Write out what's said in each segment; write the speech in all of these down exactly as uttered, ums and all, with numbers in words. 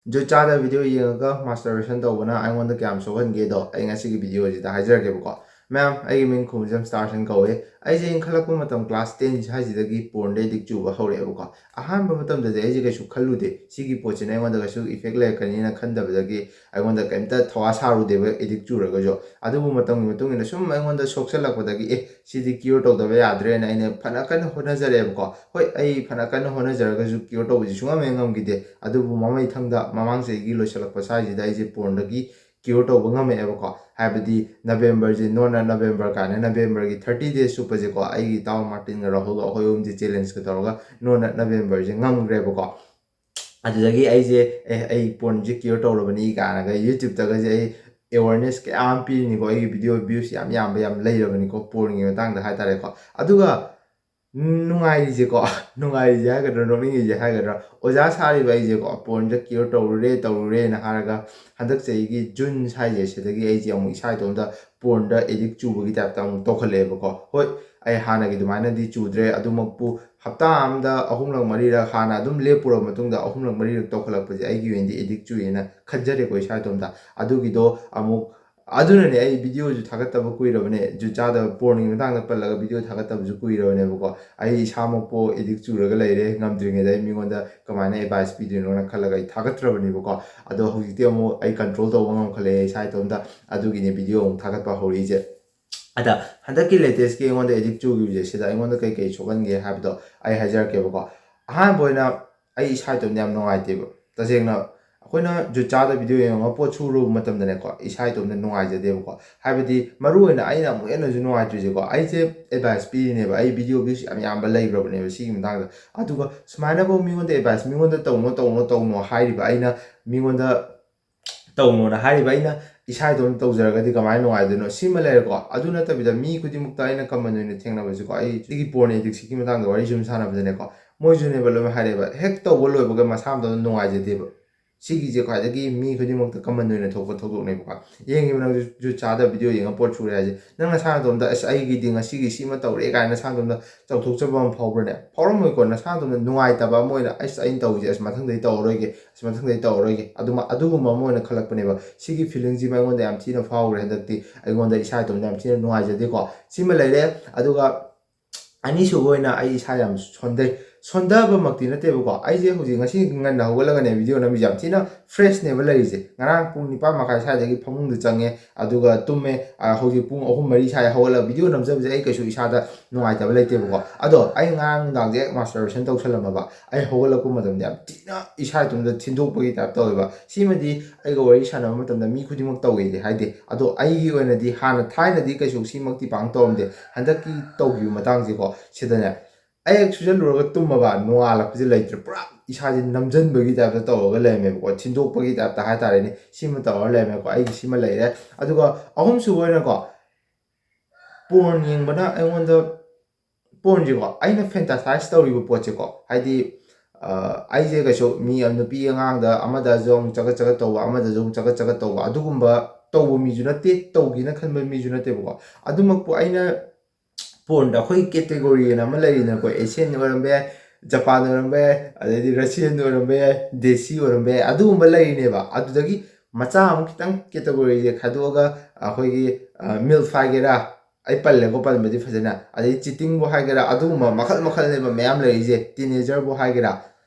ꯖꯨꯠ ꯆꯥꯗ ꯚꯤꯗꯤꯑꯣ ꯌꯦꯡꯉꯒ ꯃꯥꯁꯇꯔꯕꯦꯁꯟ ꯇꯧꯕꯅ ꯑꯩꯉꯣꯟꯗ ꯀꯌꯥꯝ ꯁꯣꯛꯍꯟꯒꯦꯗꯣ ꯑꯩ ꯉꯁꯤꯒꯤ ꯚꯤꯗꯤꯑꯣꯁꯤꯗ ꯍꯥꯏꯖꯔꯛꯀꯦꯕꯀꯣ꯫ ꯃꯌꯥꯝ, ꯑꯩꯒꯤ ꯃꯤꯡ ꯈꯨꯃꯨꯖꯝ ꯁ꯭ꯇꯥꯔꯁꯟ ꯀꯧꯋꯦ꯫ ꯑꯩꯁꯦ ꯏꯟꯈꯠꯂꯛꯄ ꯃꯇꯝ ꯀ꯭ꯂꯥꯁ ꯇꯦꯟ ꯁ꯭ꯋꯥꯏꯁꯤꯗꯒꯤ ꯄꯣꯔꯟꯗ ꯑꯦꯗꯤꯛ ꯆꯨꯕ ꯍꯧꯔꯛꯑꯦꯕꯀꯣ꯫ ꯑꯍꯥꯟꯕ ꯃꯇꯝꯗꯗꯤ ꯑꯩꯁꯦ ꯀꯩꯁꯨ ꯈꯜꯂꯨꯗꯦ, ꯁꯤꯒꯤ ꯄꯣꯠꯁꯤꯅ ꯑꯩꯉꯣꯟꯗ ꯀꯩꯁꯨ ꯏꯐꯦꯛ ꯂꯩꯔꯛꯀꯅꯤꯅ ꯈꯟꯗꯕꯗꯒꯤ ꯑꯩꯉꯣꯟꯗ ꯀꯩꯝꯇ ꯊꯧꯋꯥ ꯁꯥꯔꯨꯗꯦꯕ ꯑꯦꯗꯤꯛ ꯆꯨꯔꯒꯁꯨ꯫ ꯑꯗꯨꯕꯨ ꯃꯇꯝꯒꯤ ꯃꯇꯨꯡ ꯏꯟꯅ ꯁꯨꯝ ꯑꯩꯉꯣꯟꯗ ꯁꯣꯛꯆꯜꯂꯛꯄꯗꯒꯤ, ꯑꯦ, ꯁꯤꯗꯤ ꯀ꯭ꯌꯣꯔ ꯇꯧꯗꯕ ꯌꯥꯗ꯭ꯔꯦꯅ ꯑꯩꯅ ꯐꯅ ꯀꯟꯅ ꯍꯣꯠꯅꯖꯔꯛꯑꯦꯕꯀꯣ꯫ ꯍꯣꯏ, ꯑꯩ ꯐꯅ ꯀꯟꯅ ꯍꯣꯠꯅꯖꯔꯒꯁꯨ ꯀ꯭ꯌꯣꯔ ꯇꯧꯕꯁꯤ ꯁꯨꯡꯉꯝ ꯍꯦꯛ ꯉꯝꯈꯤꯗꯦ꯫ ꯑꯗꯨꯕꯨ ꯃꯃꯩꯊꯪꯗ ꯃꯃꯥꯡ ꯆꯍꯤꯒꯤ ꯂꯣꯏꯁꯤꯜꯂꯛꯄ ꯁ꯭ꯋꯥꯏꯁꯤꯗ ꯑꯩꯁꯦ ꯄꯣꯔꯟꯗꯒꯤ ꯀ꯭ꯌꯣꯔ ꯇꯧꯕ ꯉꯝꯃꯛꯑꯦꯕꯀꯣ꯫ ꯍꯥꯏꯕꯗꯤ ꯅꯕꯦꯝꯕꯔꯁꯦ, ꯅꯣꯟꯅ ꯅꯕꯦꯝꯕꯔ ꯀꯥꯏꯅ ꯅꯕꯦꯝꯕꯔꯒꯤ ꯊꯥꯔꯇꯤ ꯗꯦꯖ ꯆꯨꯞꯄꯁꯦꯀꯣ, ꯑꯩꯒꯤ ꯏꯇꯥꯎ ꯃꯥꯔꯇꯤꯟꯒ ꯔꯥꯍꯨꯜꯒ ꯑꯩꯈꯣꯏ ꯑꯍꯨꯝꯁꯦ ꯆꯦꯂꯦꯟꯖꯀ ꯇꯧꯔꯒ ꯅꯣꯟꯅ ꯅꯕꯦꯝꯕꯔꯁꯦ ꯉꯝꯈ꯭ꯔꯦꯕꯀꯣ꯫ ꯑꯗꯨꯗꯒꯤ ꯑꯩꯁꯦ, "ꯑꯦ, ꯑꯩ ꯄꯣꯔꯟꯁꯦ ꯀ꯭ꯌꯣꯔ ꯇꯧꯔꯕꯅꯤ" ꯀꯥꯏꯅꯒ YouTubeꯇꯒꯁꯦ ꯑꯩ ꯑꯦꯋꯥꯔꯅꯦꯁ ꯀꯌꯥ ꯑꯃ ꯄꯤꯔꯤꯅꯤꯀꯣ꯫ ꯑꯩꯒꯤ ꯚꯤꯗꯤꯑꯣ ꯚ꯭ꯌꯨꯁ ꯌꯥꯝ ꯌꯥꯝꯕ ꯌꯥꯝ ꯂꯩꯔꯕꯅꯤꯀꯣ, ꯄꯣꯔꯟꯒꯤ ꯃꯇꯥꯡꯗ ꯍꯥꯏꯇꯥꯔꯦꯀꯣ꯫ ꯑꯗꯨꯒ ꯅꯨꯡꯉꯥꯏꯔꯤꯁꯦꯀꯣ, ꯅꯨꯡꯉꯥꯏꯔꯤꯁꯦ ꯍꯥꯏꯒꯗ꯭ꯔꯥ, ꯅꯣꯛꯅꯤꯡꯉꯤꯁꯦ ꯍꯥꯏꯒꯗ꯭ꯔꯥ, ꯑꯣꯖꯥ ꯁꯥꯔꯤꯕ ꯑꯩꯁꯦꯀꯣ, ꯄꯣꯔꯟꯁꯦ ꯀ꯭ꯌꯣꯔ ꯇꯧꯔꯨꯔꯦ, ꯇꯧꯔꯨꯔꯦꯅ ꯍꯥꯏꯔꯒ, ꯍꯟꯗꯛ ꯆꯍꯤꯒꯤ ꯖꯨꯟ ꯁ꯭ꯋꯥꯏꯁꯦ, ꯁꯤꯗꯒꯤ ꯑꯩꯁꯦ ꯑꯃꯨꯛ ꯏꯁꯥ ꯏꯇꯣꯝꯇ ꯄꯣꯔꯟꯗ ꯑꯦꯗꯤꯛ ꯆꯨꯕꯒꯤ ꯇꯥꯏꯞꯇ ꯑꯃꯨꯛ ꯇꯧꯈꯠꯂꯛꯑꯦꯕꯀꯣ꯫ ꯍꯣꯏ, ꯑꯩ ꯍꯥꯟꯅꯒꯤ ꯑꯗꯨꯃꯥꯏꯅꯗꯤ ꯆꯨꯗ꯭ꯔꯦ, ꯑꯗꯨꯃꯛꯄꯨ ꯍꯞꯇꯥ ꯑꯃꯗ ꯑꯍꯨꯝꯂꯛ ꯃꯔꯤꯔꯛ, ꯍꯥꯟꯅ ꯑꯗꯨꯝ ꯂꯦꯞꯄꯨꯔꯕ ꯃꯇꯨꯡꯗ ꯑꯍꯨꯝꯂꯛ ꯃꯔꯤꯔꯛ ꯇꯧꯈꯠꯂꯛꯄꯁꯦ ꯑꯩꯒꯤ ꯑꯣꯏꯅꯗꯤ ꯑꯦꯗꯤꯛ ꯆꯨꯏꯌꯦꯅ ꯈꯟꯖꯔꯦꯀꯣ ꯏꯁꯥ ꯏꯇꯣꯝꯇ꯫ ꯑꯗꯨꯒꯤꯗꯣ ꯑꯃꯨꯛ, ꯑꯗꯨꯅꯅꯦ ꯑꯩ ꯚꯤꯗꯤꯑꯣꯁꯨ ꯊꯥꯒꯠꯇꯕ ꯀꯨꯏꯔꯕꯅꯦ, ꯖꯨꯠ ꯆꯥꯗꯕ ꯄꯣꯔꯟꯒꯤ ꯃꯇꯥꯡꯗ ꯄꯜꯂꯒ ꯚꯤꯗꯤꯑꯣ ꯊꯥꯒꯠꯇꯕꯁꯨ ꯀꯨꯏꯔꯕꯅꯦꯕꯀꯣ꯫ ꯑꯩ ꯏꯁꯥꯃꯛꯄꯨ ꯑꯦꯗꯤꯛ ꯆꯨꯔꯒ ꯂꯩꯔꯦ, ꯉꯝꯗ꯭ꯔꯤꯉꯩꯗ ꯑꯩ ꯃꯤꯉꯣꯟꯗ ꯀꯃꯥꯏꯅ ꯑꯦꯗꯚꯥꯏꯁ ꯄꯤꯗꯣꯏꯅꯣꯅ ꯈꯜꯂꯒ ꯑꯩ ꯊꯥꯒꯠꯇ꯭ꯔꯕꯅꯦꯕꯀꯣ꯫ ꯑꯗꯣ ꯍꯧꯖꯤꯛꯇꯤ ꯑꯃꯨꯛ ꯑꯩ ꯀꯟꯇ꯭ꯔꯣꯜ ꯇꯧꯕ ꯉꯝꯈꯠꯂꯛꯑꯦ ꯏꯁꯥ ꯏꯇꯣꯝꯇ, ꯑꯗꯨꯒꯤꯅꯦ ꯚꯤꯗꯤꯑꯣ ꯑꯃꯨꯛ ꯊꯥꯒꯠꯄ ꯍꯧꯔꯛꯏꯁꯦ꯫ ꯑꯗ ꯍꯟꯗꯛꯀꯤ ꯂꯦꯇꯦꯁꯀꯤ ꯑꯩꯉꯣꯟꯗ ꯑꯦꯗꯤꯛ ꯆꯨꯈꯤꯕꯁꯦ, ꯁꯤꯗ ꯑꯩꯉꯣꯟꯗ ꯀꯩ ꯀꯩ ꯁꯣꯛꯍꯟꯒꯦ ꯍꯥꯏꯕꯗꯣ ꯑꯩ ꯍꯥꯏꯖꯔꯛꯀꯦꯕꯀꯣ꯫ ꯑꯍꯥꯟꯕ ꯑꯣꯏꯅ, ꯑꯩ ꯏꯁꯥ ꯏꯇꯣꯝꯇ ꯌꯥꯝ ꯅꯨꯡꯉꯥꯏꯇꯦꯕ꯫ ꯇꯁꯦꯡꯅ ꯑꯩꯈꯣꯏꯅ ꯖꯨꯠ ꯆꯥꯗ ꯚꯤꯗꯤꯑꯣ ꯌꯦꯡꯉꯒ ꯄꯣꯠ ꯁꯨꯔꯨꯕ ꯃꯇꯝꯗꯅꯦꯀꯣ, ꯏꯁꯥ ꯏꯇꯣꯝꯇ ꯅꯨꯡꯉꯥꯏꯖꯗꯦꯕꯀꯣ꯫ ꯍꯥꯏꯕꯗꯤ ꯃꯔꯨ ꯑꯣꯏꯅ ꯑꯩꯅ ꯑꯃꯨꯛ ꯍꯦꯟꯅꯁꯨ ꯅꯨꯡꯉꯥꯏꯇ꯭ꯔꯤꯁꯦꯀꯣ, ꯑꯩꯁꯦ ꯑꯦꯗꯚꯥꯏꯁ ꯄꯤꯔꯤꯅꯦꯕ, ꯑꯩ ꯚꯤꯗꯤꯑꯣ ꯚ꯭ꯌꯨꯁ ꯌꯥꯝ ꯌꯥꯝꯕ ꯂꯩꯈ꯭ꯔꯕꯅꯦꯕ ꯁꯤꯒꯤ ꯃꯇꯥꯡꯗ꯫ ꯑꯗꯨꯒ ꯁꯨꯃꯥꯏꯅꯐꯥꯎ ꯃꯤꯉꯣꯟꯗ ꯑꯦꯗꯚꯥꯏꯁ, ꯃꯤꯉꯣꯟꯗ "ꯇꯧꯅꯣ, ꯇꯧꯅꯣ, ꯇꯧꯅꯣ" ꯍꯥꯏꯔꯤꯕ ꯑꯩꯅ, ꯃꯤꯉꯣꯟꯗ "ꯇꯧꯅꯣꯅ" ꯍꯥꯏꯔꯤꯕ ꯑꯩꯅ ꯏꯁꯥ ꯏꯇꯣꯝꯇ ꯇꯧꯖꯔꯒꯗꯤ ꯀꯃꯥꯏꯅ ꯅꯨꯡꯉꯥꯏꯗꯣꯏꯅꯣ? ꯁꯤꯃ ꯂꯩꯔꯦꯀꯣ꯫ ꯑꯗꯨ ꯅꯠꯇꯕꯤꯗ ꯃꯤ ꯈꯨꯗꯤꯡꯃꯛꯇ ꯑꯩꯅ ꯀꯃꯟ ꯑꯣꯏꯅ ꯊꯦꯡꯅꯕꯁꯤꯀꯣ, ꯑꯩ ꯁꯤꯒꯤ ꯄꯣꯔꯟ ꯑꯦꯗꯤꯛꯁꯤꯒꯤ ꯃꯇꯥꯡꯗ ꯋꯥꯔꯤ ꯁꯨꯝ ꯁꯥꯟꯅꯕꯗꯅꯦꯀꯣ, ꯃꯣꯏꯁꯨꯅꯦꯕ ꯂꯣꯏꯅ ꯍꯥꯏꯔꯛꯑꯦꯕ, ꯍꯦꯛ ꯇꯧꯕ ꯂꯣꯏꯕꯒ ꯃꯁꯥ ꯃꯇꯣꯝꯗ ꯅꯨꯡꯉꯥꯏꯖꯗꯦꯕ꯫ ꯁꯤꯒꯤꯁꯦ ꯈ꯭ꯋꯥꯏꯗꯒꯤ ꯃꯤ ꯈꯨꯗꯤꯡꯃꯛꯇ ꯀꯃꯟ ꯑꯣꯏꯅ ꯊꯣꯛꯄ ꯊꯧꯗꯣꯛꯅꯦꯕꯀꯣ꯫ ꯌꯦꯡꯉꯤꯕ ꯅꯪꯁꯨ ꯖꯨꯠ ꯆꯥꯗꯕ ꯚꯤꯗꯤꯑꯣ ꯌꯦꯡꯉ ꯄꯣꯠ ꯁꯨꯔꯦ ꯍꯥꯏꯁꯦ꯫ ꯅꯪ ꯅꯁꯥ ꯅꯇꯣꯝꯇ "ꯑꯁ, ꯑꯩꯒꯤꯗꯤ ꯉꯁꯤꯒꯤ ꯁꯤꯃ ꯇꯧꯔꯦ" ꯀꯥꯏꯅ ꯅꯁꯥ ꯅꯇꯣꯝꯇ ꯆꯥꯎꯊꯣꯛꯆꯕ ꯑꯃ ꯐꯥꯎꯕ꯭ꯔꯅꯦ? ꯐꯥꯎꯔꯝꯃꯣꯏꯀꯣ꯫ ꯅꯁꯥ ꯅꯇꯣꯝꯇ ꯅꯨꯡꯉꯥꯏꯇꯕ ꯑꯃ ꯑꯣꯏꯅ "ꯑꯁ, ꯑꯩꯅ ꯇꯧꯔꯤꯁꯦ, ꯑꯁ, ꯃꯊꯪꯗꯩ ꯇꯧꯔꯔꯣꯏꯒꯦ, ꯑꯁ, ꯃꯊꯪꯗꯩ ꯇꯧꯔꯔꯣꯏꯒꯦ", ꯑꯗꯨꯃ ꯑꯗꯨꯒꯨꯝꯕ ꯑꯃ ꯑꯣꯏꯅ ꯈꯜꯂꯛꯄꯅꯦꯕ꯫ ꯁꯤꯒꯤ ꯐꯤꯂꯤꯡꯁꯤꯃ ꯑꯩꯉꯣꯟꯗ ꯌꯥꯝ ꯊꯤꯅ ꯐꯥꯎꯈ꯭ꯔꯦ ꯍꯟꯗꯛꯇꯤ꯫ ꯑꯩꯉꯣꯟꯗ ꯏꯁꯥ ꯏꯇꯣꯝꯇ ꯌꯥꯝ ꯊꯤꯅ ꯅꯨꯡꯉꯥꯏꯖꯗꯦꯀꯣ꯫ ꯁꯤꯃ ꯂꯩꯔꯦ꯫ ꯑꯗꯨꯒ ꯑꯅꯤꯁꯨꯕ ꯑꯣꯏꯅ ꯑꯩ ꯏꯁꯥ ꯌꯥꯝ ꯁꯣꯟꯊꯩ꯫ ꯁꯣꯟꯊꯕꯃꯛꯇꯤ ꯅꯠꯇꯦꯕꯀꯣ, ꯑꯩꯁꯦ ꯍꯧꯖꯤꯛ ꯉꯁꯤ ꯉꯟꯅ ꯍꯧꯒꯠꯂꯒꯅꯦ ꯚꯤꯗꯤꯑꯣ ꯅꯝꯃꯤꯁꯦ꯫ ꯌꯥꯝ ꯊꯤꯅ ꯐ꯭ꯔꯦꯁꯅꯦꯕ ꯂꯩꯔꯤꯁꯦ꯫ ꯉꯔꯥꯡ ꯄꯨꯡ ꯅꯤꯄꯥꯟ ꯃꯈꯥꯏ ꯁ꯭ꯋꯥꯏꯗꯒꯤ ꯐꯃꯨꯡꯗ ꯆꯪꯉꯦ, ꯑꯗꯨꯒ ꯇꯨꯝꯃꯦ꯫ ꯑ, ꯍꯧꯖꯤꯛ ꯄꯨꯡ ꯑꯍꯨꯝ ꯃꯔꯤ ꯁ꯭ꯋꯥꯏꯗ ꯍꯧꯒꯠꯂꯒ ꯚꯤꯗꯤꯑꯣ ꯅꯝꯖꯕꯁꯦ ꯑꯩ ꯀꯩꯁꯨ ꯏꯁꯥꯗ ꯅꯨꯡꯉꯥꯏꯇꯕ ꯂꯩꯇꯦꯕꯀꯣ꯫ ꯑꯗꯣ ꯑꯩ ꯉꯔꯥꯡ ꯅꯨꯡꯗꯥꯡꯁꯦ ꯃꯥꯁꯇꯔꯕꯦꯁꯟ ꯇꯧꯁꯜꯂꯝꯃꯕ, ꯑꯩ ꯍꯧꯒꯠꯂꯛꯄ ꯃꯇꯝꯗ ꯌꯥꯝ ꯊꯤꯅ ꯏꯁꯥ ꯏꯇꯣꯝꯇ ꯊꯤꯟꯗꯣꯛꯄꯒꯤ ꯇꯥꯏꯞ ꯇꯧꯋꯦꯕ꯫ ꯁꯤꯃꯗꯤ ꯑꯩꯒ ꯋꯥꯔꯤ ꯁꯥꯟꯅꯕ ꯃꯇꯝꯗ ꯃꯤ ꯈꯨꯗꯤꯡꯃꯛ ꯇꯧꯋꯦꯗꯤ ꯍꯥꯏꯗꯦ, ꯑꯗꯣ ꯑꯩꯒꯤ ꯑꯣꯏꯅꯗꯤ ꯍꯥꯟꯅ ꯊꯥꯏꯅꯗꯤ ꯀꯩꯁꯨ ꯁꯤꯃꯛꯇꯤ ꯄꯥꯡ ꯇꯧꯔꯝꯗꯦ꯫ ꯍꯟꯗꯛꯀꯤ ꯇꯧꯈꯤꯕ ꯃꯇꯥꯡꯁꯦꯀꯣ, ꯁꯤꯗꯅꯦ ꯑꯩ ꯍꯦꯛ ꯁꯨꯖꯜꯂꯨꯔꯒ ꯇꯨꯝꯃꯕ, ꯅꯣꯡꯉꯥꯜꯂꯛꯄꯁꯦ ꯂꯩꯇ꯭ꯔꯦ, ꯄꯨꯔꯥ ꯏꯁꯥꯁꯦ ꯅꯝꯖꯟꯕꯒꯤ ꯇꯥꯏꯞꯇ ꯇꯧꯔꯒ ꯂꯩꯔꯝꯃꯦꯕꯀꯣ, ꯊꯤꯟꯗꯣꯛꯄꯒꯤ ꯇꯥꯏꯞꯇ ꯍꯥꯏꯇꯥꯔꯦꯅꯦ꯫ ꯁꯤꯃ ꯇꯧꯔ ꯂꯩꯔꯝꯃꯦꯀꯣ, ꯑꯩꯒꯤ ꯁꯤꯃ ꯂꯩꯔꯦ꯫ ꯑꯗꯨꯒ ꯑꯍꯨꯝꯁꯨꯕ ꯑꯣꯏꯅꯀꯣ, ꯄꯣꯔꯟ ꯌꯦꯡꯕꯅ ꯑꯩꯉꯣꯟꯗ, ꯄꯣꯔꯟꯁꯦꯀꯣ ꯑꯩꯅ ꯐꯦꯟꯇꯥꯁꯥꯏꯁ ꯇꯧꯔꯤꯕ ꯄꯣꯠꯁꯦꯀꯣ, ꯍꯥꯏꯗꯤ ꯑ, ꯑꯩꯁꯦ ꯀꯩꯁꯨ ꯃꯤ ꯅꯨꯄꯤ ꯑꯉꯥꯡꯗ ꯑꯃꯗꯁꯨ ꯑꯃꯨꯛ ꯆꯒꯠ ꯆꯒꯠ ꯇꯧꯕ, ꯑꯃꯗꯁꯨ ꯑꯃꯨꯛ ꯆꯒꯠ ꯆꯒꯠ ꯇꯧꯕ, ꯑꯗꯨꯒꯨꯝꯕ ꯇꯧꯕ ꯃꯤꯁꯨ ꯅꯠꯇꯦ, ꯇꯧꯒꯦꯅ ꯈꯟꯕ ꯃꯤꯁꯨ ꯅꯠꯇꯦꯕꯀꯣ꯫ ꯑꯗꯨꯃꯛꯄꯨ ꯑꯩꯅ ꯄꯣꯔꯟꯗ ꯑꯩꯈꯣꯏ ꯀꯦꯇꯦꯒꯣꯔꯤ ꯑꯅ ꯑꯃ ꯂꯩꯔꯤꯅꯀꯣ, ꯑꯦꯁꯤꯌꯥꯟ ꯑꯣꯏꯔꯝꯕ ꯌꯥꯏ, ꯖꯄꯥꯟ ꯑꯣꯏꯔꯝꯕ ꯌꯥꯏ, ꯑꯗꯩꯗꯤ ꯔꯁꯤꯌꯥꯟ ꯑꯣꯏꯔꯝꯕ ꯌꯥꯏ, ꯗꯦꯁꯤ ꯑꯣꯏꯔꯝꯕ ꯌꯥꯏ, ꯑꯗꯨꯒꯨꯝꯕ ꯂꯩꯔꯤꯅꯦꯕ꯫ ꯑꯗꯨꯗꯒꯤ ꯃꯆꯥ ꯑꯃꯨꯛ ꯈꯤꯇꯪ ꯀꯦꯇꯦꯒꯣꯔꯤꯁꯦ ꯈꯥꯏꯗꯣꯛꯑꯒ ꯑꯩꯈꯣꯏꯒꯤ, ꯑ, ꯃꯤꯜꯐ ꯍꯥꯏꯒꯦꯔꯥ, ꯑꯩ ꯄꯜꯂꯦꯀꯣ ꯄꯟꯕꯗꯤ ꯐꯖꯅ, ꯑꯗꯩ ꯆꯤꯇꯤꯡꯕꯨ ꯍꯥꯏꯒꯦꯔꯥ, ꯑꯗꯨꯒꯨꯝꯕ ꯃꯈꯜ ꯃꯈꯜꯅꯦꯕ ꯃꯌꯥꯝ ꯂꯩꯔꯤꯁꯦ, ꯇꯤꯅꯦꯖꯔꯕꯨ ꯍꯥꯏꯒꯦꯔꯥ,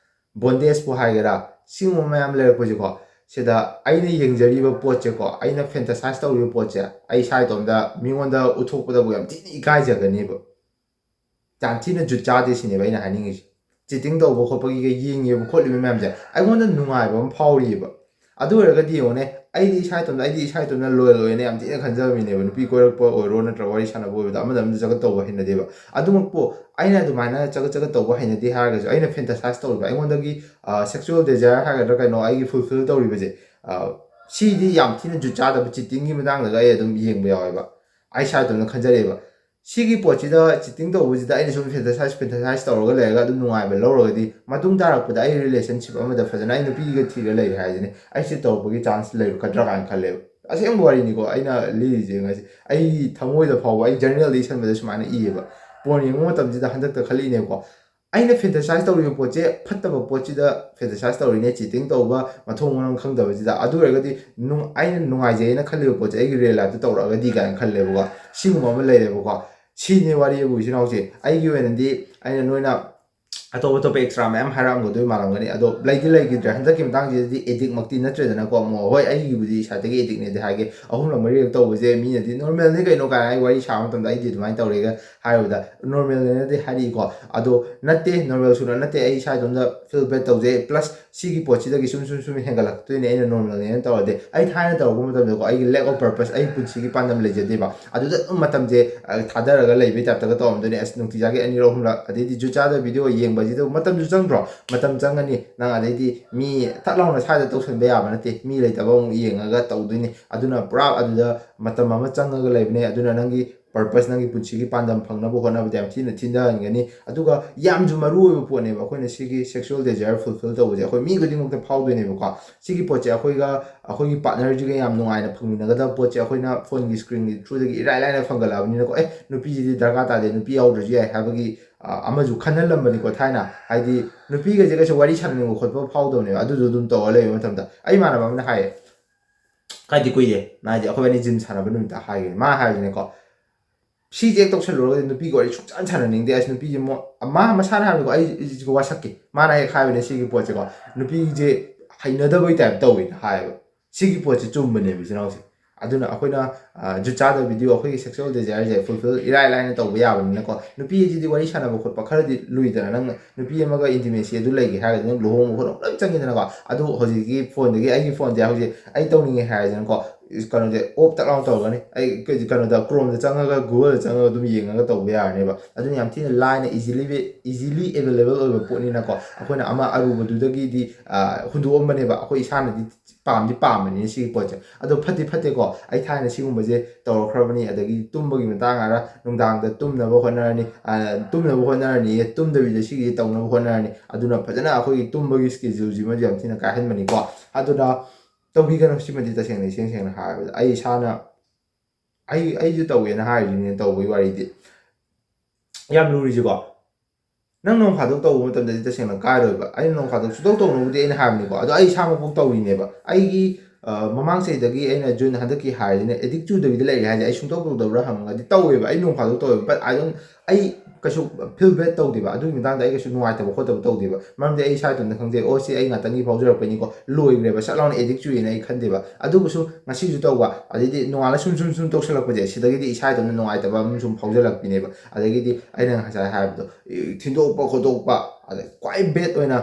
ꯕꯣꯟꯗꯦꯖꯄꯨ ꯍꯥꯏꯒꯦꯔꯥ, ꯁꯤꯒꯨꯝꯕ ꯃꯌꯥꯝ ꯂꯩꯔꯛꯄꯁꯦꯀꯣ, ꯁꯤꯗ ꯑꯩꯅ ꯌꯦꯡꯖꯔꯤꯕ ꯄꯣꯠꯁꯦꯀꯣ, ꯑꯩꯅ ꯐꯦꯟꯇꯁꯥꯏꯁ ꯇꯧꯔꯤꯕ ꯄꯣꯠꯁꯦ, ꯑꯩ ꯏꯁꯥ ꯏꯇꯣꯝꯇ ꯃꯤꯉꯣꯟꯗ ꯎꯠꯊꯣꯛꯄꯗꯕꯨ ꯌꯥꯝ ꯊꯤꯅ ꯏꯀꯥꯏꯖꯒꯅꯦꯕ꯫ ꯌꯥꯝ ꯊꯤꯅ ꯖꯨꯠ ꯆꯥꯗꯦ ꯁꯤꯅꯦꯕ ꯑꯩꯅ ꯍꯥꯏꯅꯤꯡꯉꯤꯁꯦ꯫ ꯆꯤꯇꯤꯡ ꯇꯧꯕ ꯈꯣꯠꯄꯒꯤꯒ ꯌꯦꯡꯉꯤꯕ ꯈꯣꯠꯂꯤꯕ ꯃꯌꯥꯝꯁꯦ ꯑꯩꯉꯣꯟꯗ ꯅꯨꯡꯉꯥꯏꯕ ꯑꯃ ꯐꯥꯎꯔꯤꯑꯕ꯫ ꯑꯗꯨ ꯑꯣꯏꯔꯒꯗꯤ ꯌꯦꯡꯉꯨꯅꯦ, ꯑꯩꯗꯤ ꯏꯁꯥ ꯏꯇꯣꯝꯇ, ꯑꯩꯗꯤ ꯏꯁꯥ ꯏꯇꯣꯝꯇ ꯂꯣꯌꯦꯜ ꯑꯣꯏꯅ ꯌꯥꯝ ꯊꯤꯅ ꯈꯟꯖꯕ ꯃꯤꯅꯦꯕ꯫ ꯅꯨꯄꯤ ꯀꯣꯏꯔꯛꯄ ꯑꯣꯏꯔꯣ ꯅꯠꯇ꯭ꯔꯒ ꯋꯥꯔꯤ ꯁꯥꯟꯅꯕ ꯑꯣꯏꯕꯗ ꯑꯃꯗ ꯑꯃꯗ ꯆꯒꯠ ꯇꯧꯕ ꯍꯩꯅꯗꯦꯕ꯫ ꯑꯗꯨꯃꯛꯄꯨ ꯑꯩꯅ ꯑꯗꯨꯃꯥꯏꯅ ꯆꯒꯠ ꯆꯒꯠ ꯇꯧꯕ ꯍꯩꯅꯗꯦ ꯍꯥꯏꯔꯒꯁꯨ, ꯑꯩꯅ ꯐꯦꯟꯇꯁꯥꯏꯁ ꯇꯧꯔꯤꯕ, ꯑꯩꯉꯣꯟꯗꯒꯤ ꯁꯦꯛꯁꯨꯋꯦꯜ ꯗꯦꯖꯥꯌꯔ ꯍꯥꯏꯒꯗ꯭ꯔꯥ ꯀꯩꯅꯣ, ꯑꯩꯒꯤ ꯐꯨꯜꯐꯤꯜ ꯇꯧꯔꯤꯕꯁꯦ, ꯑ, ꯁꯤꯗꯤ ꯌꯥꯝ ꯊꯤꯅ ꯖꯨꯠ ꯆꯥꯗꯕ, ꯆꯤꯇꯤꯡꯒꯤ ꯃꯇꯥꯡꯗꯒ ꯑꯩ ꯑꯗꯨꯝ ꯌꯦꯡꯕ ꯌꯥꯎꯋꯦꯕ꯫ ꯑꯩ ꯏꯁꯥ ꯏꯇꯣꯝꯇ ꯈꯟꯖꯔꯛꯑꯦꯕ꯫ ꯁꯤꯒꯤ ꯄꯣꯠꯁꯤꯗ ꯆꯤꯇꯤꯡ ꯇꯧꯕꯁꯤꯗ ꯑꯩꯅ ꯁꯨꯝ ꯐꯦꯟꯇꯁꯥꯏꯁ ꯐꯦꯟꯇꯁꯥꯏꯁ ꯇꯧꯔꯒ ꯂꯩꯔꯒ ꯑꯗꯨꯝ ꯅꯨꯡꯉꯥꯏꯕ ꯂꯧꯔꯒꯗꯤ, ꯃꯇꯨꯡ ꯇꯥꯔꯛꯄꯗ ꯑꯩ ꯔꯤꯂꯦꯁꯟꯁꯤꯞ ꯑꯃꯗ ꯐꯖꯅ ꯑꯩ ꯅꯨꯄꯤꯒ ꯊꯤꯔ ꯂꯩꯔꯦ ꯍꯥꯏꯁꯤꯅꯦ, ꯑꯩꯁꯦ ꯇꯧꯔꯛꯄꯒꯤ ꯆꯥꯟꯁ ꯂꯩꯔꯛꯀꯗ꯭ꯔꯥ ꯀꯥꯏꯅ ꯈꯜꯂꯦꯕ꯫ ꯑꯁꯦꯡꯕ ꯋꯥꯔꯤꯅꯤꯀꯣ ꯑꯩꯅ ꯂꯤꯔꯤꯁꯦ ꯉꯁꯤ꯫ ꯑꯩ ꯊꯃꯣꯏꯗ ꯐꯥꯎꯕ, ꯑꯩ ꯖꯔꯅꯦꯜꯗ ꯏꯁꯟꯕꯗ ꯁꯨꯃꯥꯏꯅ ꯏꯌꯦꯕ꯫ ꯄꯣꯔꯟ ꯌꯦꯡꯕ ꯃꯇꯝꯁꯤꯗ ꯍꯟꯗꯛꯇ ꯈꯜꯂꯛꯏꯅꯦꯕꯀꯣ, ꯑꯩꯅ ꯐꯦꯟꯇꯁꯥꯏꯁ ꯇꯧꯔꯤꯕ ꯄꯣꯠꯁꯦ ꯐꯠꯇꯕ ꯄꯣꯠꯁꯤꯗ ꯐꯦꯟꯇꯁꯥꯏꯁ ꯇꯧꯔꯤꯅꯦ, ꯆꯤꯇꯤꯡ ꯇꯧꯕ, ꯃꯊꯣꯡ ꯃꯔꯝ ꯈꯪꯗꯕꯁꯤꯗ꯫ ꯑꯗꯨ ꯑꯣꯏꯔꯒꯗꯤ ꯅꯨꯡ-, ꯑꯩꯅ ꯅꯨꯡꯉꯥꯏꯖꯩꯅ ꯈꯜꯂꯤꯕ ꯄꯣꯠꯁꯦ ꯑꯩꯒꯤ ꯔꯤꯌꯦꯜ ꯂꯥꯏꯐꯇ ꯇꯧꯔꯛꯑꯒꯗꯤ ꯀꯥꯏꯅ ꯈꯜꯂꯦꯕꯀꯣ꯫ ꯁꯤꯒꯨꯝꯕ ꯑꯃ ꯂꯩꯔꯦꯕꯀꯣ꯫ ꯁꯤꯅꯦ ꯋꯥꯔꯤꯕꯨ, ꯏꯆꯤꯟ ꯏꯅꯥꯎꯁꯦ꯫ ꯑꯩꯒꯤ ꯑꯣꯏꯅꯗꯤ ꯑꯩꯅ ꯅꯣꯏꯅ ꯑꯇꯣꯞ ꯑꯇꯣꯞꯄ ꯑꯦꯛꯁꯇ꯭ꯔꯥ ꯃꯌꯥꯝ ꯍꯥꯏꯔꯛꯑꯝꯒꯗꯣꯏ ꯃꯥꯜꯂꯝꯒꯅꯤ, ꯑꯗꯣ ꯂꯩꯗꯤ ꯂꯩꯈꯤꯗ꯭ꯔꯦ꯫ ꯍꯟꯗꯛꯀꯤ ꯃꯇꯥꯡꯁꯤꯗꯗꯤ ꯑꯦꯗꯤꯛꯃꯛꯇꯤ ꯅꯠꯇ꯭ꯔꯦꯗꯅꯀꯣ꯫ ꯑꯃꯨꯛ ꯍꯣꯏ, ꯑꯩꯒꯤꯕꯨꯗꯤ ꯏꯁꯥꯗꯒꯤ ꯑꯦꯗꯤꯛꯅꯦꯗꯤ ꯍꯥꯏꯒꯦ, ꯑꯍꯨꯝꯂꯛ ꯃꯔꯤꯔꯛ ꯇꯧꯕꯁꯦ ꯃꯤꯅꯗꯤ ꯅꯣꯔꯃꯦꯜꯅꯤ ꯀꯩꯅꯣ ꯀꯥꯏꯅ ꯑꯩ ꯋꯥꯔꯤ ꯁꯥꯕ ꯃꯇꯝꯗ ꯑꯩꯗꯤ ꯑꯗꯨꯃꯥꯏꯅ ꯇꯧꯔꯦꯒ ꯍꯥꯏꯕꯗ ꯅꯣꯔꯃꯦꯜꯅꯦꯅꯗꯤ ꯍꯥꯏꯔꯛꯏꯀꯣ꯫ ꯑꯗꯣ ꯅꯠꯇꯦ, ꯅꯣꯔꯃꯦꯜ ꯁꯨꯅ ꯅꯠꯇꯦ꯫ ꯑꯩ ꯏꯁꯥ ꯏꯇꯣꯝꯇ ꯐꯤꯜ ꯕꯦꯠ ꯇꯧꯖꯩ꯫ ꯄ꯭ꯂꯁ ꯁꯤꯒꯤ ꯄꯣꯠꯁꯤꯗꯒꯤ ꯁꯨꯝ ꯁꯨꯝ ꯁꯨꯝ ꯍꯦꯟꯒꯠꯂꯛꯇꯣꯏꯅꯦ ꯑꯩꯅ ꯅꯣꯔꯃꯦꯜꯅꯦꯅ ꯇꯧꯔꯗꯤ꯫ ꯑꯩ ꯊꯥꯏꯅ ꯇꯧꯔꯛꯄ ꯃꯇꯝꯗꯀꯣ, ꯑꯩꯒꯤ lack of purpose, ꯑꯩ ꯄꯨꯟꯁꯤꯒꯤ ꯄꯥꯟꯗꯝ ꯂꯩꯖꯗꯦꯕ꯫ ꯑꯗꯨꯗ ꯑꯗꯨꯝ ꯃꯇꯝꯁꯦ, ꯑ, ꯊꯥꯗꯔꯒ ꯂꯩꯕꯩ ꯇꯥꯏꯞꯇꯒ ꯇꯧꯔꯝꯗꯣꯏꯅꯦ꯫ ꯑꯁ, ꯅꯨꯡꯇꯤꯖꯥꯒꯤ ꯑꯅꯤꯔꯛ ꯑꯍꯨꯝꯂꯛ, ꯑꯗꯩꯗꯤ ꯖꯨꯠ ꯆꯥꯗꯕ ꯚꯤꯗꯤꯑꯣ ꯌꯦꯡꯕꯁꯤꯗ ꯃꯇꯝꯁꯨ ꯆꯪꯗ꯭ꯔꯣ? ꯃꯇꯝ ꯆꯪꯉꯅꯤ꯫ ꯅꯪ ꯑꯗꯩꯗꯤ ꯃꯤ ꯊꯠ ꯂꯥꯎꯅ ꯁ꯭ꯋꯥꯏꯗ ꯇꯧꯁꯟꯕ ꯌꯥꯕ ꯅꯠꯇꯦ, ꯃꯤ ꯂꯩꯇꯕ ꯑꯃꯨꯛ ꯌꯦꯡꯉꯒ ꯇꯧꯗꯣꯏꯅꯤ꯫ ꯑꯗꯨꯅ ꯄꯨꯔꯥ ꯑꯗꯨꯗ ꯃꯇꯝ ꯑꯃ ꯆꯪꯉꯒ ꯂꯩꯕꯅꯦ꯫ ꯑꯗꯨꯅ ꯅꯪꯒꯤ ꯄꯔꯄꯁ, ꯅꯪꯒꯤ ꯄꯨꯟꯁꯤꯒꯤ ꯄꯥꯟꯗꯝ ꯐꯪꯅꯕ ꯍꯣꯠꯅꯕꯗ ꯌꯥꯝ ꯊꯤꯅ ꯊꯤꯟꯊꯍꯟꯒꯅꯤ꯫ ꯑꯗꯨꯒ ꯌꯥꯝꯁꯨ ꯃꯔꯨ ꯑꯣꯏꯕ ꯄꯣꯠꯅꯦꯕ ꯑꯩꯈꯣꯏꯅ ꯁꯤꯒꯤ ꯁꯦꯛꯁꯨꯋꯦꯜ ꯗꯦꯖꯥꯌꯔ ꯐꯨꯜꯐꯤꯜ ꯇꯧꯕꯁꯦ꯫ ꯑꯩꯈꯣꯏ ꯃꯤ ꯈꯨꯗꯤꯡꯃꯛꯇ ꯐꯥꯎꯗꯣꯏꯅꯦꯕꯀꯣ꯫ ꯁꯤꯒꯤ ꯄꯣꯠꯁꯦ ꯑꯩꯈꯣꯏꯒ ꯑꯩꯈꯣꯏꯒꯤ ꯄꯥꯔꯠꯅꯔꯁꯤꯒ ꯌꯥꯝ ꯅꯨꯡꯉꯥꯏꯅ ꯐꯪꯃꯤꯟꯅꯒꯗꯕ ꯄꯣꯠꯁꯦ ꯑꯩꯈꯣꯏꯅ ꯐꯣꯟꯒꯤ ꯁ꯭ꯀ꯭ꯔꯤꯟꯒꯤ ꯊ꯭ꯔꯨꯗꯒꯤ ꯏꯔꯥꯏ ꯂꯥꯏꯅ ꯐꯪꯒꯠꯂꯛꯑꯕꯅꯤꯅꯀꯣ꯫ ꯑꯦ, ꯅꯨꯄꯤꯁꯤꯗꯤ ꯗꯔꯀꯥꯔ ꯇꯥꯗꯦ, ꯅꯨꯄꯤ ꯌꯥꯎꯗ꯭ꯔꯁꯨ ꯌꯥꯏ ꯍꯥꯏꯕꯒꯤ, ꯑ, ꯑꯃꯁꯨ ꯈꯟꯍꯜꯂꯝꯕꯅꯤꯀꯣ ꯊꯥꯏꯅ꯫ ꯍꯥꯏꯗꯤ ꯅꯨꯄꯤꯒꯁꯦ ꯀꯩꯁꯨ ꯋꯥꯔꯤ ꯁꯥꯟꯅꯅꯤꯡꯕ ꯈꯣꯠꯄ ꯐꯥꯎꯗꯕꯅꯦꯕ꯫ ꯑꯗꯨꯗꯣ ꯑꯗꯨꯝ ꯇꯧꯔ ꯂꯩꯕ ꯃꯇꯝꯗ ꯑꯩ ꯏꯃꯥꯟꯅꯕ ꯑꯃꯅ ꯍꯥꯏꯌꯦ, ꯀꯥꯏꯗꯤ ꯀꯨꯏꯔꯦ ꯅ ꯍꯥꯏꯗꯤ ꯑꯩꯈꯣꯏ ꯑꯅꯤ ꯖꯤꯝ ꯁꯥꯟꯅꯕ ꯅꯨꯃꯤꯠꯇ ꯍꯥꯏꯒꯦ꯫ ꯃꯥ ꯍꯥꯏꯕꯁꯤꯅꯦꯀꯣ, ꯁꯤꯁꯦ ꯍꯦꯛ ꯇꯧꯁꯜꯂꯨꯔꯒꯗꯤ ꯅꯨꯄꯤꯒ ꯋꯥꯔꯤ ꯁꯨꯡꯁꯥꯟ ꯁꯥꯟꯅꯅꯤꯡꯗꯦ꯫ ꯑꯁ, ꯅꯨꯄꯤꯁꯦ ꯃꯣ-, ꯃꯥ ꯃꯁꯥꯅ ꯍꯥꯏꯕꯅꯤꯀꯣ, ꯑꯩ, ꯑꯩꯁꯤꯒ ꯋꯥꯁꯛꯀꯦ꯫ ꯃꯥꯅ ꯍꯦꯛ ꯍꯥꯏꯕꯅꯦ ꯁꯤꯒꯤ ꯄꯣꯠꯁꯦꯀꯣ, ꯅꯨꯄꯤꯁꯦ ꯍꯩꯅꯗꯕꯩ ꯇꯥꯏꯞ ꯇꯧꯋꯦꯅ ꯍꯥꯏꯌꯦꯕ꯫ ꯁꯤꯒꯤ ꯄꯣꯠꯁꯦ ꯆꯨꯝꯕꯅꯦꯕ, ꯏꯆꯤꯟ ꯏꯅꯥꯎꯁꯦ꯫ ꯑꯗꯨꯅ ꯑꯩꯈꯣꯏꯅ, ꯑ, ꯖꯨꯠ ꯆꯥꯗꯕ ꯚꯤꯗꯤꯑꯣ, ꯑꯩꯈꯣꯏꯒꯤ ꯁꯦꯛꯁꯨꯋꯦꯜ ꯗꯦꯖꯥꯌꯔꯁꯦ ꯐꯨꯜꯐꯤꯜ ꯏꯔꯥꯏ ꯂꯥꯏꯅ ꯇꯧꯕ ꯌꯥꯕꯅꯤꯅꯀꯣ꯫ ꯅꯨꯄꯤ ꯑꯁꯤꯗꯤ ꯋꯥꯔꯤ ꯁꯥꯟꯅꯕ ꯈꯣꯠꯄ ꯈꯔꯗꯤ ꯂꯨꯏꯗꯅ, ꯅꯪ ꯅꯨꯄꯤ ꯑꯃꯒ ꯏꯟꯇꯤꯃꯦꯁꯤ ꯑꯗꯨ ꯂꯩꯒꯦ ꯍꯥꯏꯔꯒꯗꯤ ꯅꯪ ꯂꯨꯍꯣꯡꯕ ꯈꯣꯠꯄ ꯂꯣꯏ ꯆꯪꯉꯤꯗꯅꯀꯣ꯫ ꯑꯗꯨ ꯍꯧꯖꯤꯛꯀꯤ ꯐꯣꯟꯗꯒꯤ, ꯑꯩꯒꯤ ꯐꯣꯟꯁꯦ ꯍꯧꯖꯤꯛ ꯑꯩ ꯇꯧꯅꯤꯡꯉꯦ ꯍꯥꯏꯔꯁꯤꯅꯀꯣ, ꯀꯩꯅꯣꯁꯦ ꯑꯣꯞ ꯇꯛ ꯂꯥꯎꯅ ꯇꯧꯔꯒꯅꯤ꯫ ꯑꯩ ꯀꯩ-, ꯀꯩꯅꯣꯗ, Chromeꯗ ꯆꯪꯉꯒ, Googleꯗ ꯆꯪꯉꯒ ꯑꯗꯨꯝ ꯌꯦꯡꯉꯒ ꯇꯧꯕ ꯌꯥꯔꯅꯦꯕ꯫ ꯑꯗꯨꯅ ꯌꯥꯝ ꯊꯤꯅ ꯂꯥꯏꯅ, easily, easily available ꯑꯣꯏꯕ ꯄꯣꯠꯅꯤꯅꯀꯣ, ꯑꯩꯈꯣꯏꯅ ꯑꯃ ꯑꯔꯨꯕꯗꯨꯗꯒꯤꯗꯤ, ꯑ, ꯍꯨꯟꯗꯣꯛꯑꯝꯕꯅꯦꯕ꯫ ꯑꯩꯈꯣꯏ ꯏꯁꯥꯅꯗꯤ ꯄꯥꯝꯗꯤ ꯄꯥꯝꯕꯅꯤꯅ ꯁꯤꯒꯤ ꯄꯣꯠꯁꯦ꯫ ꯑꯗꯣ ꯐꯠꯇꯤ ꯐꯠꯇꯦꯀꯣ꯫ ꯑꯩ ꯊꯥꯏꯅ ꯁꯤꯒꯨꯝꯕꯁꯦ ꯇꯧꯔꯛꯈ꯭ꯔꯕꯅꯤ꯫ ꯑꯗꯒꯤ ꯇꯨꯝꯕꯒꯤ ꯃꯇꯥꯡ ꯍꯥꯏꯔ, ꯅꯨꯡꯗꯥꯡꯗ ꯇꯨꯝꯅꯕ ꯍꯣꯠꯅꯔꯅꯤ, ꯑ, ꯇꯨꯝꯅꯕ ꯍꯣꯠꯅꯔꯅꯤ, ꯇꯨꯝꯗꯕꯤꯗ ꯁꯤꯒꯤꯁꯦ ꯇꯧꯅꯕ ꯍꯣꯠꯅꯔꯅꯤ꯫ ꯑꯗꯨꯅ ꯐꯖꯅ ꯑꯩꯈꯣꯏꯒꯤ ꯇꯨꯝꯕꯒꯤ scheduleꯁꯤꯃꯗꯤ ꯌꯥꯝ ꯊꯤꯅ ꯀꯥꯏꯍꯟꯕꯅꯤꯀꯣ꯫ ꯑꯗꯨꯅ ꯇꯧꯕꯤꯒꯅꯨ ꯁꯤꯃꯗꯤ, ꯇꯁꯦꯡꯅ, ꯏꯁꯦꯡ ꯁꯦꯡꯅ ꯍꯥꯏꯔꯕꯗ꯫ ꯑꯩ ꯏꯁꯥꯅ, ꯑꯩ, ꯑꯩꯁꯨ ꯇꯧꯒꯦꯅ ꯍꯥꯏꯔꯤꯅꯦ, ꯇꯧꯕꯒꯤ ꯋꯥꯔꯤꯗꯤ꯫ ꯌꯥꯝ ꯂꯨꯔꯤꯁꯤꯀꯣ, ꯅꯪ ꯅꯣꯡ ꯐꯥꯗꯣꯛ ꯇꯧꯕ ꯃꯇꯝꯗꯗꯤ ꯇꯁꯦꯡꯅ ꯀꯥꯏꯔꯣꯏꯕ꯫ ꯑꯩꯅ ꯅꯣꯡ ꯐꯥꯗꯣꯛ ꯁꯨꯡꯇꯧ ꯇꯧꯅꯨꯕꯨꯗꯤ ꯑꯩꯅ ꯍꯥꯏꯕꯅꯤꯀꯣ, ꯑꯗꯣ ꯑꯩ ꯏꯁꯥꯃꯛꯐꯥꯎ ꯇꯧꯔꯤꯅꯦꯕ꯫ ꯑꯩꯒꯤ, ꯑ, ꯃꯃꯥꯡ ꯆꯍꯤꯗꯒꯤ ꯑꯩꯅ June ꯍꯟꯗꯛꯀꯤ ꯍꯥꯏꯔꯤꯁꯤꯅ addict ꯆꯨꯗꯕꯤꯗ ꯂꯩꯔꯤ ꯍꯥꯏꯁꯦ꯫ ꯑꯩ ꯁꯨꯡꯇꯧ ꯇꯧꯗꯕ꯭ꯔꯥ ꯍꯪꯉꯒꯗꯤ ꯇꯧꯋꯦꯕ, ꯑꯩ ꯅꯣꯡ ꯐꯥꯗꯣꯛ ꯇꯧꯋꯦꯕ, but I don't, ꯑꯩ ꯀꯩꯁꯨ feel bad ꯇꯧꯗꯦꯕ꯫ ꯑꯗꯨꯒꯤ ꯃꯇꯥꯡꯗ ꯑꯩ ꯀꯩꯁꯨ ꯅꯨꯡꯉꯥꯏꯇꯕ ꯈꯣꯠꯇꯕ ꯇꯧꯗꯦꯕ꯫ ꯃꯔꯝꯗꯤ ꯑꯩ ꯏꯁꯥ ꯏꯇꯣꯝꯇ ꯈꯪꯖꯩ, "ꯑꯣ, ꯁꯤ ꯑꯩ ꯉꯥꯛꯇꯪꯒꯤ ꯐꯥꯎꯖꯔꯛꯄꯅꯤꯀꯣ, ꯂꯣꯏꯈ꯭ꯔꯦꯕ, ꯁꯠ ꯂꯥꯎꯅ addict ꯆꯨꯏꯌꯦꯅ ꯑꯩ ꯈꯟꯗꯦꯕ"꯫ ꯑꯗꯨꯕꯨꯁꯨ ꯉꯁꯤꯁꯨ ꯇꯧꯕ, ꯑꯗꯩꯗꯤ ꯅꯣꯡꯉꯥꯜꯂ ꯁꯨꯝ, ꯁꯨꯝ, ꯁꯨꯝ ꯇꯧꯁꯜꯂꯛꯄꯁꯦ, ꯁꯤꯗꯒꯤꯗꯤ ꯏꯁꯥ ꯏꯇꯣꯝꯇ ꯅꯨꯡꯉꯥꯏꯇꯕ ꯑꯃ ꯁꯨꯝ ꯐꯥꯎꯖꯜꯂꯛꯄꯤꯅꯦꯕ꯫ ꯑꯗꯒꯤꯗꯤ ꯑꯩꯅ ꯉꯁꯥꯏ ꯍꯥꯏꯕꯗꯣ, ꯊꯤꯟꯗꯣꯛꯄ ꯈꯣꯠꯇꯣꯛꯄ, ꯑꯗꯩ ꯈ꯭ꯋꯥꯏ bad ꯑꯣꯏꯅ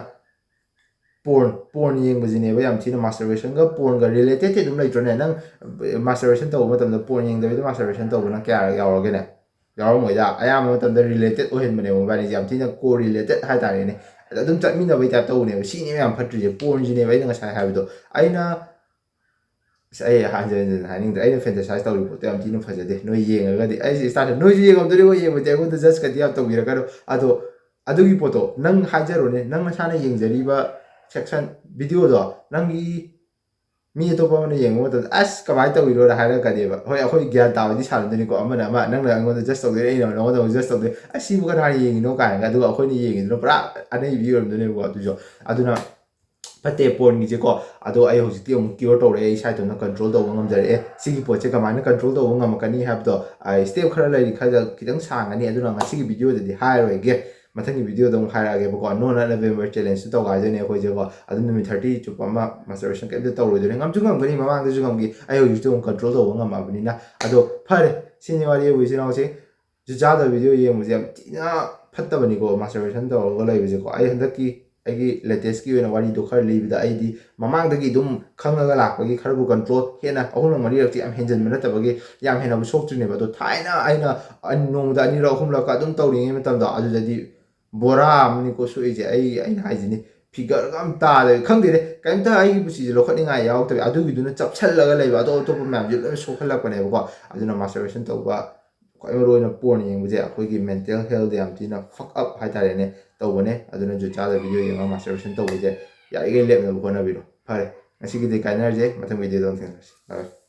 porn, porn ꯌꯦꯡꯕꯁꯤꯅꯦꯕ ꯌꯥꯝ ꯊꯤꯅ꯫ Masturbationꯒ pornꯒ relatedꯇꯤ ꯑꯗꯨꯝ ꯂꯩꯇ꯭ꯔꯣꯅꯦ? ꯅꯪ masturbation ꯇꯧꯕ ꯃꯇꯝꯗ porn ꯌꯦꯡꯗꯕꯤꯗ masturbation ꯇꯧꯕꯅ ꯀꯌꯥ ꯌꯥꯎꯔꯒꯦꯅꯦ? ꯌꯥꯎꯔꯝꯃꯣꯏꯗ꯫ ꯑꯌꯥꯝꯕ ꯃꯇꯝꯗ related ꯑꯣꯏꯍꯟꯕꯅꯦꯕ ꯃꯕꯥꯅꯤꯁꯦ, ꯌꯥꯝ ꯊꯤꯅ co-related ꯍꯥꯏꯇꯥꯔꯦꯅꯦ꯫ ꯑꯗ ꯑꯗꯨꯝ ꯆꯠꯃꯤꯟꯅꯕꯩ type ꯇꯧꯕꯅꯦꯕ꯫ ꯁꯤꯅꯦꯕ ꯌꯥꯝ ꯐꯠꯇ꯭ꯔꯤꯁꯦ, pornꯁꯤꯅꯦꯕ ꯑꯩꯅ ꯉꯁꯥꯏ ꯍꯥꯏꯕꯗꯣ꯫ ꯑꯩꯅ ꯑꯁ, ꯑꯩ ꯍꯟꯖꯤꯟ ꯍꯟꯖꯤꯟ ꯍꯥꯏꯅꯤꯡꯗ꯭ꯔꯦ꯫ ꯑꯩꯅ fantasize ꯇꯧꯔꯤ ꯄꯣꯠꯇꯣ ꯌꯥꯝ ꯊꯤꯅ ꯐꯖꯗꯦ꯫ ꯅꯣꯏ ꯌꯦꯡꯉꯒꯗꯤ, ꯑꯩꯁꯦ starting, ꯅꯣꯏꯁꯨ ꯌꯦꯡꯉꯝꯗꯣꯏꯅꯤꯀꯣ, ꯌꯦꯡꯕꯗꯤ ꯑꯩꯉꯣꯟꯗ judge ꯀꯗꯤ ꯌꯥꯝ ꯇꯧꯕꯤꯔꯛꯀꯅꯨ꯫ ꯑꯗꯣ ꯑꯗꯨꯒꯤ ꯄꯣꯠꯇꯣ ꯅꯪ ꯍꯥꯏꯖꯔꯣꯅꯦ, ꯅꯪ ꯅꯁꯥꯅ ꯌꯦꯡꯖꯔꯤꯕ section videoꯗꯣ, ꯅꯪꯒꯤ, ꯃꯤ ꯑꯇꯣꯞꯄ ꯑꯃꯅ ꯌꯦꯡꯕ ꯃꯇꯝꯗ, "ꯑꯁ, ꯀꯃꯥꯏꯅ ꯇꯧꯔꯤꯅꯣꯅ" ꯍꯥꯏꯔꯛꯀꯅꯦꯕ꯫ ꯍꯣꯏ, ꯑꯩꯈꯣꯏ ꯒ꯭ꯌꯥꯟ ꯇꯥꯕꯗꯤ ꯁꯥꯟꯅꯗꯣꯏꯅꯤꯀꯣ, ꯑꯃꯅ ꯑꯃ, ꯅꯪꯅ ꯑꯩꯉꯣꯟꯗ judge ꯇꯧꯗꯣꯏꯅꯤ, ꯑꯩꯅ ꯅꯉꯣꯟꯗ ꯑꯃꯨꯛ judge ꯇꯧꯗꯣꯏꯅꯤ, "ꯑꯁ, ꯁꯤꯕꯨ ꯀꯅꯥ ꯌꯦꯡꯉꯤꯅꯣ?" ꯀꯥꯏꯅꯒ꯫ ꯑꯗꯨꯒ ꯑꯩꯈꯣꯏꯅ ꯌꯦꯡꯉꯤꯗꯨꯅ ꯄꯨꯔꯥ ꯑꯅꯩꯕꯤ ꯑꯣꯏꯔꯝꯗꯣꯏꯅꯦꯕꯀꯣ꯫ ꯑꯗꯨꯁꯨ, ꯑꯗꯨꯅ ꯐꯠꯇꯦ pornꯒꯤꯁꯦꯀꯣ꯫ ꯑꯗꯣ ꯑꯩ ꯍꯧꯖꯤꯛꯇꯤ ꯑꯃꯨꯛ cure ꯇꯧꯔꯛꯑꯦ, ꯑꯩ ꯏꯁꯥ ꯏꯇꯣꯝꯇ control ꯇꯧꯕ ꯉꯝꯖꯔꯛꯑꯦ꯫ ꯁꯤꯒꯤ ꯄꯣꯠꯁꯦ ꯀꯃꯥꯏꯅ control ꯇꯧꯕ ꯉꯝꯃꯛꯀꯅꯤ ꯍꯥꯏꯕꯗꯣ, ꯑꯩ step ꯈꯔ ꯂꯩꯔꯤ, ꯈꯔ ꯈꯤꯇꯪ ꯁꯥꯡꯒꯅꯤ, ꯑꯗꯨꯅ ꯉꯁꯤꯒꯤ videoꯗꯗꯤ ꯍꯥꯏꯔꯣꯏꯒꯦ꯫ ꯃꯊꯪꯒꯤ videoꯗ ꯑꯃꯨꯛ ꯍꯥꯏꯔꯛꯑꯒꯦꯕꯀꯣ꯫ No Nut November challengeꯁꯨ ꯇꯧꯒꯥꯏꯗꯣꯏꯅꯦ ꯑꯩꯈꯣꯏꯁꯦꯀꯣ꯫ ꯑꯗꯨꯝ ꯅꯨꯃꯤꯠ thirty ꯆꯨꯞꯄ ꯑꯃ masturbation ꯀꯩꯝꯇ ꯇꯧꯔꯣꯏꯗꯣꯏꯅꯦ꯫ ꯉꯝꯁꯨ ꯉꯝꯒꯅꯤ, ꯃꯃꯥꯡꯗꯁꯨ ꯉꯝꯈꯤ, ꯑꯩ ꯍꯧꯖꯤꯛꯇꯤ ꯑꯃꯨꯛ control ꯇꯧꯕ ꯉꯝꯃꯕꯅꯤꯅ꯫ ꯑꯗꯣ ꯐꯔꯦ, ꯁꯤꯅꯤ ꯋꯥꯔꯤꯕꯨ, ꯏꯆꯤꯟ ꯏꯅꯥꯎꯁꯤꯡ꯫ ꯖꯨꯠ ꯆꯥꯗꯕ video ꯌꯦꯡꯕꯁꯦ ꯌꯥꯝ ꯊꯤꯅ ꯐꯠꯇꯕꯅꯤꯀꯣ, masturbation ꯇꯧꯔꯒ ꯂꯩꯕꯁꯦꯀꯣ꯫ ꯑꯩ ꯍꯟꯗꯛꯀꯤ ꯑꯩꯒꯤ ꯂꯦꯇꯦꯁꯀꯤ ꯑꯣꯏꯅ ꯋꯥꯔꯤꯗꯣ ꯈꯔ ꯂꯤꯕꯗ, ꯑꯩꯗꯤ ꯃꯃꯥꯡꯗꯒꯤ ꯑꯗꯨꯝ ꯈꯪꯉꯒ ꯂꯥꯛꯄꯒꯤ ꯈꯔꯕꯨ ꯀꯟꯇ꯭ꯔꯣꯜ, ꯍꯦꯟꯅ ꯑꯍꯨꯝꯂꯛ ꯃꯔꯤꯔꯛꯇꯤ ꯌꯥꯝ ꯍꯦꯟꯖꯟꯕ ꯅꯠꯇꯕꯒꯤ ꯌꯥꯝ ꯍꯦꯟꯅꯕꯨ ꯁꯣꯛꯇ꯭ꯔꯤꯅꯦꯕ꯫ ꯑꯗꯣ ꯊꯥꯏꯅ ꯑꯩꯅ ꯑꯟ-, ꯅꯣꯡꯃꯗ ꯑꯅꯤꯔꯛ ꯑꯍꯨꯝꯂꯛꯀ ꯑꯗꯨꯝ ꯇꯧꯔꯤꯉꯩ ꯃꯇꯝꯗꯣ, ꯑꯗꯨꯗꯗꯤ ꯕꯣꯔꯥ ꯑꯃꯅꯤꯀꯣ ꯁꯣꯛꯏꯁꯦ꯫ ꯑꯩ, ꯑꯩꯅ ꯍꯥꯏꯁꯤꯅꯤ, ꯐꯤꯒꯔꯒ ꯑꯝ ꯇꯥꯗꯕ, ꯈꯪꯗꯦꯅꯦ, ꯀꯩꯝꯇ ꯑꯩꯒꯤ ꯄꯨꯟꯁꯤꯁꯦ ꯂꯧꯈꯠꯅꯤꯡꯉꯥꯏ ꯌꯥꯎꯔꯛꯇꯕ꯫ ꯑꯗꯨꯒꯤꯗꯨꯅ ꯆꯞꯁꯜꯂꯒ ꯂꯩꯕ ꯑꯇꯣꯞ ꯑꯇꯣꯞꯄ ꯃꯌꯥꯝꯁꯦ ꯂꯣꯏꯅ ꯁꯣꯛꯍꯜꯂꯛꯄꯅꯦꯕꯀꯣ꯫ ꯑꯗꯨꯅ ꯃꯥꯁꯇꯔꯕꯦꯁꯟ ꯇꯧꯕ, ꯈ꯭ꯋꯥꯏ ꯃꯔꯨ ꯑꯣꯏꯅ ꯄꯣꯔꯟ ꯌꯦꯡꯕꯁꯦ ꯑꯩꯈꯣꯏꯒꯤ ꯃꯦꯟꯇꯦꯜ ꯍꯦꯜꯊ ꯌꯥꯝ ꯊꯤꯅ ꯐꯛ ꯑꯞ ꯍꯥꯏꯇꯥꯔꯦꯅꯦ, ꯇꯧꯕꯅꯦ꯫ ꯑꯗꯨꯅ ꯖꯨꯠ ꯆꯥꯗ ꯚꯤꯗꯤꯑꯣ ꯌꯦꯡꯉꯒ ꯃꯥꯁꯇꯔꯕꯦꯁꯟ ꯇꯧꯕꯁꯦ ꯌꯥꯔꯤꯈꯩ ꯂꯦꯞꯅꯕ ꯍꯣꯠꯅꯕꯤꯔꯣ꯫ ꯐꯔꯦ, ꯉꯁꯤꯒꯤꯗꯤ ꯀꯥꯏꯅꯔꯁꯦ, ꯃꯊꯪ ꯚꯤꯗꯤꯑꯣꯗ ꯑꯃꯨꯛ ꯊꯦꯡꯅꯔꯁꯤ꯫ Bye bye꯫